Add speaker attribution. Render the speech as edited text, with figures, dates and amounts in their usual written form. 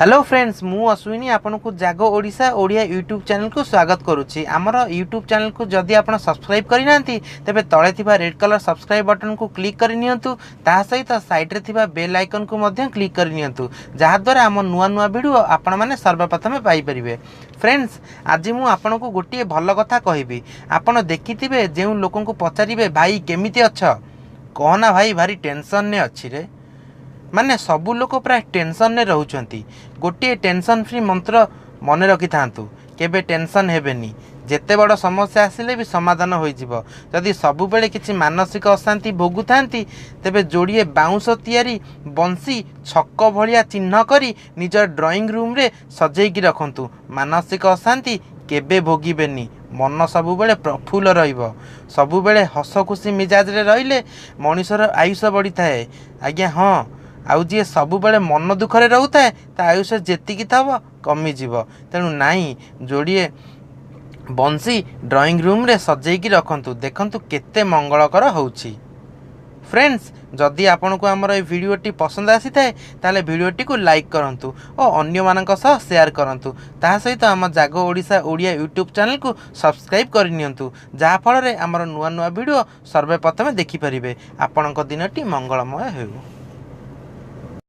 Speaker 1: Hello friends, ମୁଁ ଅଶ୍ୱିନୀ ଆପଣଙ୍କୁ ଜାଗ ଓଡ଼ିଶା ଓଡ଼ିଆ ୟୁଟ୍ୟୁବ୍ ଚ୍ୟାନେଲକୁ ସ୍ୱାଗତ କରୁଛି। ଆମର ୟୁଟ୍ୟୁବ୍ ଚ୍ୟାନେଲକୁ ଯଦି ଆପଣ ସବସ୍କ୍ରାଇବ୍ କରିନାହାନ୍ତି, ତେବେ ତଳେ ଥିବା ରେଡ୍ କଲର୍ ସବସ୍କ୍ରାଇବ୍ ବଟନ୍କୁ କ୍ଲିକ୍ କରିନିଅନ୍ତୁ। ତାହା ସହିତ ସାଇଡ଼୍ରେ ଥିବା ବେଲ୍ ଆଇକନ୍କୁ ମଧ୍ୟ କ୍ଲିକ୍ କରିନିଅନ୍ତୁ, ଯାହାଦ୍ୱାରା ଆମ ନୂଆ ନୂଆ ଭିଡ଼ିଓ ଆପଣମାନେ ସର୍ବପ୍ରଥମେ ପାଇପାରିବେ। ଫ୍ରେଣ୍ଡସ୍, ଆଜି ମୁଁ ଆପଣଙ୍କୁ ଗୋଟିଏ ଭଲ କଥା କହିବି। ଆପଣ ଦେଖିଥିବେ, ଯେଉଁ ଲୋକଙ୍କୁ ପଚାରିବେ, "ଭାଇ, କେମିତି ଅଛ?" "କହନା ଭାଇ, ଭାରି ଟେନସନ୍ରେ ଅଛି ରେ।" ମାନେ ସବୁ ଲୋକ ପ୍ରାୟ ଟେନସନ୍ରେ ରହୁଛନ୍ତି। ଗୋଟିଏ ଟେନସନ୍ ଫ୍ରି ମନ୍ତ୍ର ମନେ ରଖିଥାନ୍ତୁ, କେବେ ଟେନସନ୍ ହେବେନି। ଯେତେ ବଡ଼ ସମସ୍ୟା ଆସିଲେ ବି ସମାଧାନ ହୋଇଯିବ। ଯଦି ସବୁବେଳେ କିଛି ମାନସିକ ଅଶାନ୍ତି ଭୋଗୁଥାନ୍ତି, ତେବେ ଯୋଡ଼ିଏ ବାଉଁଶ ତିଆରି ବଂଶୀ ଛକ ଭଳିଆ ଚିହ୍ନ କରି ନିଜ ଡ୍ରଇଂ ରୁମ୍ରେ ସଜେଇକି ରଖନ୍ତୁ। ମାନସିକ ଅଶାନ୍ତି କେବେ ଭୋଗିବେନି। ମନ ସବୁବେଳେ ପ୍ରଫୁଲ୍ଲ ରହିବ। ସବୁବେଳେ ହସ ଖୁସି ମିଜାଜରେ ରହିଲେ ମଣିଷର ଆୟୁଷ ବଢ଼ିଥାଏ ଆଜ୍ଞା। ହଁ, ଆଉ ଯିଏ ସବୁବେଳେ ମନ ଦୁଃଖରେ ରହୁଥାଏ, ତା ଆୟୁଷ ଯେତିକି ଥବ କମିଯିବ। ତେଣୁ ନାଇଁ, ଯୋଡ଼ିଏ ବଂଶୀ ଡ୍ରଇଂ ରୁମ୍ରେ ସଜେଇକି ରଖନ୍ତୁ, ଦେଖନ୍ତୁ କେତେ ମଙ୍ଗଳକର ହେଉଛି। ଫ୍ରେଣ୍ଡସ୍, ଯଦି ଆପଣଙ୍କୁ ଆମର ଏହି ଭିଡ଼ିଓଟି ପସନ୍ଦ ଆସିଥାଏ, ତାହେଲେ ଭିଡ଼ିଓଟିକୁ ଲାଇକ୍ କରନ୍ତୁ ଓ ଅନ୍ୟମାନଙ୍କ ସହ ସେୟାର କରନ୍ତୁ। ତାହା ସହିତ ଆମ ଜାଗ ଓଡ଼ିଶା ଓଡ଼ିଆ ୟୁଟ୍ୟୁବ୍ ଚ୍ୟାନେଲକୁ ସବସ୍କ୍ରାଇବ୍ କରିନିଅନ୍ତୁ, ଯାହାଫଳରେ ଆମର ନୂଆ ନୂଆ ଭିଡ଼ିଓ ସର୍ବପ୍ରଥମେ ଦେଖିପାରିବେ। ଆପଣଙ୍କ ଦିନଟି ମଙ୍ଗଳମୟ ହେଉ।